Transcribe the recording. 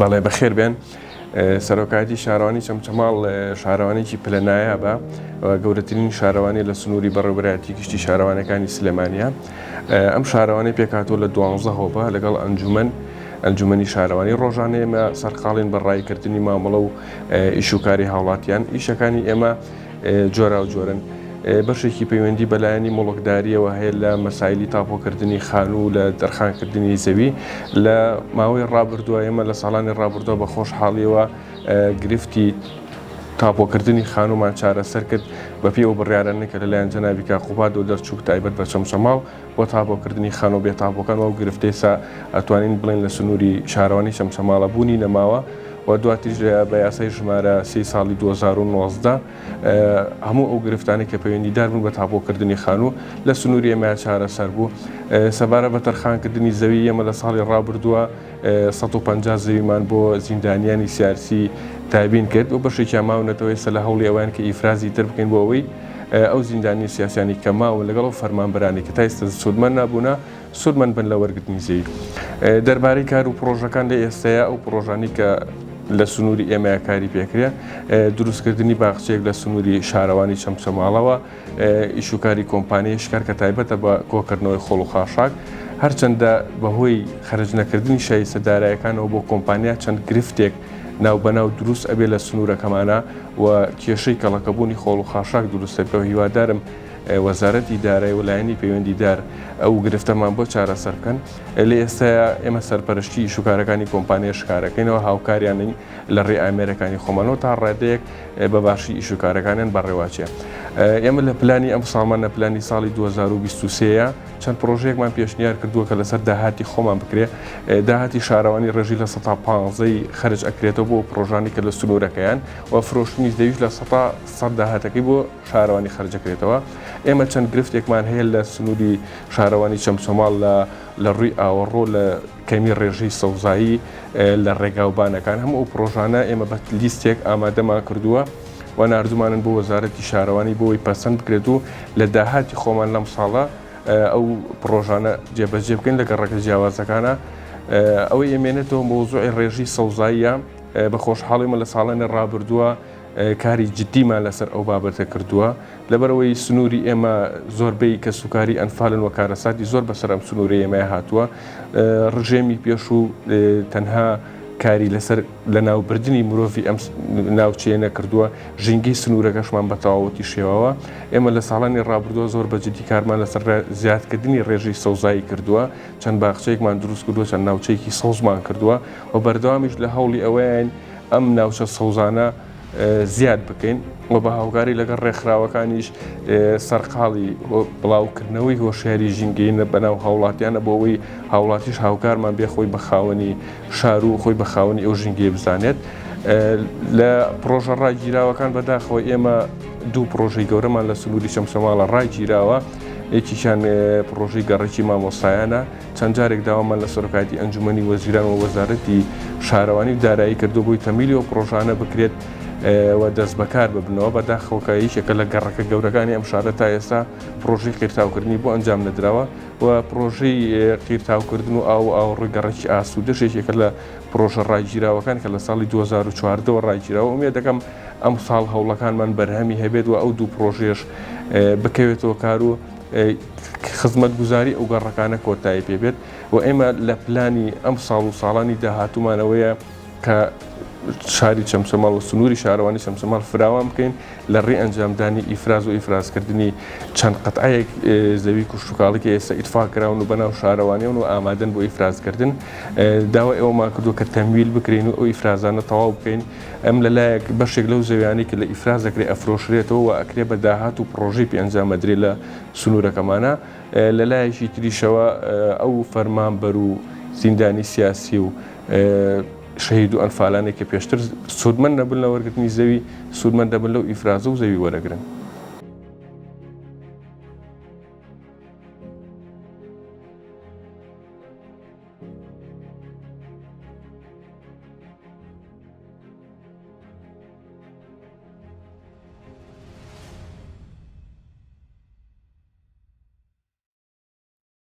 بەڵێ بەخێر بێن. سەرۆکایەتی شارەوانی چەمچەماڵ شارەوانێکی پلە نایابە و گەورەترین شارەوانی لە سنووری بەڕێوەبەرایەتی گشتی شارەوانەکانی سلێمانیە. ئەم شارەوانی پێکهاتووە لە دوانزە هۆبە لەگەڵ ئەنجومەن ئەنجومەنی شارەوانی. ڕۆژانە ئێمە سەرقاڵین بە ڕایکردنی مامەڵە و ئیش و کاری هاوڵاتیان. ئیشەکانی ئێمە جۆراوجۆرن. بەشێکی پەیوەندی بە لایەنی موڵکدارییەوە هەیە لە مەسایلی تاپۆکردنی خانوو و لە تەرخانکردنی زەوی. لە ماوەی ڕابردووە ئێمە لە ساڵانی ڕابردووە بە خۆشحاڵییەوە گرفتی تاپۆکردنی خانوومان چارەسەر کرد بەپێی ئەو بڕیارانەی کە لەلایەن جەنابی کاک قوبادەوە دەرچوو تایبەت بە چەمچەماڵ بۆ تاپۆکردنی خانووە بێ تاپۆکان و ئەو گرفتەی ئێستا ئەتوانین بڵێین لە سنووری شارەوانی چەمچەماڵە بوونی نەماوە و دواتریش بە یاسای ژمارە سێی ساڵی 2019 هەموو ئەو گرفتانەی کە پەیوەندیدار بوون بە تاپۆکردنی خانوو لە سنووری ئێمە چارەسەر بوو. سەبارەت بە تەرخانکردنی زەوی ئێمە لە ساڵی ڕابردووە 150 زەویمان بۆ زیندانیانی سیاسی دابین کرد و بەشێکیان ماونەتەوە ئێستا لە هەوڵی ئەوەیان کە ئیفرازی تر بکەین بۆ ئەوەی ئەو زیندانی سیاسیانی کە ماون لەگەڵ ئەو فەرمانبەرانی کە تا ئێستا سوودمەند نابوونە سوودمەند بن لە وەرگرتنی زەوی. دەربارەی کار و پڕۆژەکان لە ئێستەیە ئەو پڕۆژانەی کە لە سنووری ئێمەیە کاری پێکرێ دروستکردنی باخچەیەک لە سنووری شارەوانی چەمچەماڵەوە ئیش و کاری کۆمپانیای شکار کە تایبەتە بە کۆکردنەوەی خۆڵ و خاشاک هەرچەندە بەهۆی خەرج نەکردنی شایستە دارایەکانەوە بۆ کۆمپانیا چەند گرفتێک ناوبەناو دروست ئەبێ لە سنوورەکەمانە و کێشەی کەڵەکەبوونی خۆڵ و خاشاک دروست دەبێ و هیوادارم وەزارەتی دارای و لایەنی پەیوەندیدار ئەو گرفتەمان بۆ چارەسەر بکەن. لە ئێستایا ئێمە سەرپەرشتی ئیشوکارەکانی کۆمپانیای شکارەکەینەوە هاوکاریانین لە ڕێی ئامێرەکانی خۆمانەوە تا ڕادەیەک بە باشی ئیشوکارەکانیان بەڕێوەچێ. ئێمە لە پلانی ئەمساڵمان لە پلانی ساڵی 2023 چەند پرۆژەیەکمان پێشنیار کردووە کە لەسەر داهاتی خۆمان بکرێ. داهاتی شارەوانی ڕێژەی لە سەتا پانزەی خەرج ئەکرێتەوە بۆ پرۆژانی کە لە سنوورەکەیان و فرۆشتنی زەویش لە سەتا سەد داهاتەکەی بۆ شارەوانی خەرجەکرێتەوە. ئێمە چەند گرفتێکمان هەیە لە سنووری شارەوانی چەمچەماڵ لە لە ڕووی ئاوەڕۆ لە کەمی ڕێژەی سەوزایی لە ڕێگاوبانەکان هەموو ئەو پڕۆژانە ئێمە بە لیستێک ئامادەمان کردووە و ناردومانن بۆ وەزارەتی شارەوانی بۆ ئەوەی پەسەند بکرێت و لە داهاتی خۆمان لەم ساڵە ئەو پڕۆژانە جێبەجێ بکەین لە گەڕەکە جیاوازەکانە. ئەوەی ئەمێنێتەوە مەوزوعی ڕێژەی سەوزاییە بە خۆشحاڵیمە لە ساڵانی ڕابردووە کاری جدیمان لەسەر ئەو بابەتە کردووە، لەبەرئەوەی سنووری ئێمە زۆربەی کەسوکاری ئەنفالن و کارەساتی زۆر بەسەر ئەم سنوورەی ئێمەیا هاتووە، ڕژێمی پێشوو تەنها کاری لەسەر لەناوبردنی مرۆڤی ئەم ناوچەیە نەکردووە، ژینگەی سنوورەکەشمان بە تەواوەتی شێواوە. ئێمە لە ساڵانی ڕابردووە زۆر بە جدی کارمان لەسەر زیادکردنی ڕێژەی سەوزایی کردووە، چەند باخچەیەکمان دروست کردووە، چەند ناوچەیەکی سەوزمان کردووە و بەردەوامیش لە هەوڵی ئەوەیاین ئەم ناوچە سەوزانە زیاد بکەین و بە هاوکاری لەگەڵ ڕێکخراوەکانیش سەرقاڵی بڵاوکردنەوەی هۆشیاری ژینگەیی بەناو هاوڵاتیانە بۆ ئەوەی هاوڵاتیش هاوکارمان بێ خۆی بە خاوەنی شار و خۆی بە خاوەنی ئەو ژینگەیە بزانێت. لە پڕۆژە ڕاگیراوەکان بەداخەوە ئێمە دوو پڕۆژەی گەورەمان لە سنووری چەمچەماڵە ڕاگیراوە یەکێکیان پڕۆژەی گەڕەکی مامۆستایانە چەند جارێک داوامان لە سەرۆکایەتی ئەنجومەنی وەزیران و وەزارەتی شارەوانی و دارایی کردووە بۆی تەمیلی ئەو پڕۆژانە بکرێت و دەستبەکار ببنەوە، بەداخەوە کە یەکێکە لە گەڕەکە گەورەکانی ئەم شارە تا ئێستا پڕۆژەی قیرتاوکردنی بۆ ئەنجام نەدراوە و پڕۆژەی قیرتاوکردن و ئاو و ئاوەڕۆی گەڕەکی ئاسوودەش یەکێکە لە پڕۆژە ڕاگیراوەکان کە لە ساڵی 2014 وە ڕاگیراوە، ئومێد دەکەم ئەمساڵ هەوڵەکانمان بەرهەمی هەبێت و ئەو دوو پڕۆژەیەش بکەوێتەوە کار و خزمەتگوزاری ئەو گەڕەکانە کۆتایی پێ بێت و ئێمە لە پلانی ئەم ساڵ و ساڵانی داهاتوومانەوەیە کە شاری چەمچەماڵ و سنووری شارەوانی چەمچەماڵ فراوان بکەین لە ڕێی ئەنجامدانی ئیفراز و ئیفرازکردنی چەند قەتعەیەک زەوی کشتوکاڵی کە ئێستا ئیتفاق کراون و بەناو شارەوانیەوەن و ئامادەن بۆ ئیفرازکردن داوای ئەوەمان کردووە کە تەمویل بکرێن و ئەو ئیفرازانە تەواو بکەین ئەم لە لایەک بەشێک لەو زەویانەی کە لە ئیفراز دەکرێ ئەفرۆشرێتەوە و ئەکرێ بە داهات و پڕۆژەی پێ ئەنجام ئەدرێ لە سنوورەکەمانا، لە لایەکی تریشەوە ئەو فەرمانبەر و زیندانی سیاسی و شەهید و ئەنفالانەی کە پێشتر سوودمەند نەبوون لە وەرگرتنی زەوی، سوودمەند دەبن لەو ئیفرازە و زەوی وەرەگرن.